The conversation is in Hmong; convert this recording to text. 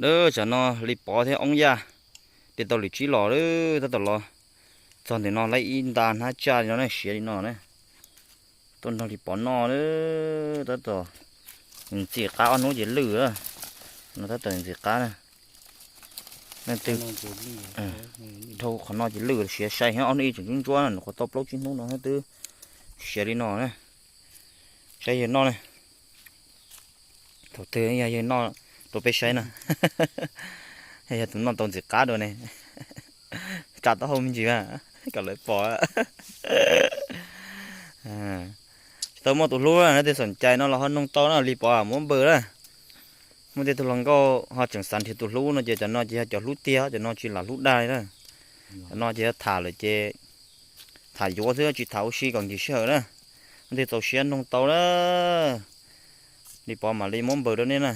Lawm, tsam no Li Pov thiab Oob Yaj de tau lwm tsib los lawm, tab tom los txog ntawm no lawm, ib nta hnab tsaj li no na, siav li no na. Tuaj nrog Li Pov noj na, tab tom ntxim qab, ob hnub ces lwj na. No tab tom ntxim qab na. Leej twg dhau qhov no ces lwj siav sai heev, ob hnub ib tseem ntsuab ntsuab na, nws qhuav tau plaub tsib hnub no thiab twb siav li no na. Saib yawg noj na. Thaum twg yog yawg noj rau peb saib na. Yog tus noj tau ntxim qab dua ne. Tsa taub hau me ntsis mas kom lawv pom. Tsis tau muaj tus hlub na, leej twg xoom cai no los ho noog tau na, Li Pov muab npawg na. Muaj tej tug hluas nkauj ho tseem xav nrhiav tus hlub no ces cov no ces yog cov hlub tiag, cov no tsis lam hlub dag li na. Cov no ces yog tham lawm ces tham yuav xwb, tsis tham ua si kom nkim sij hawm na. Leej twg txaus siab noog tau na, Li Pov mam li muab npawg rau nej na.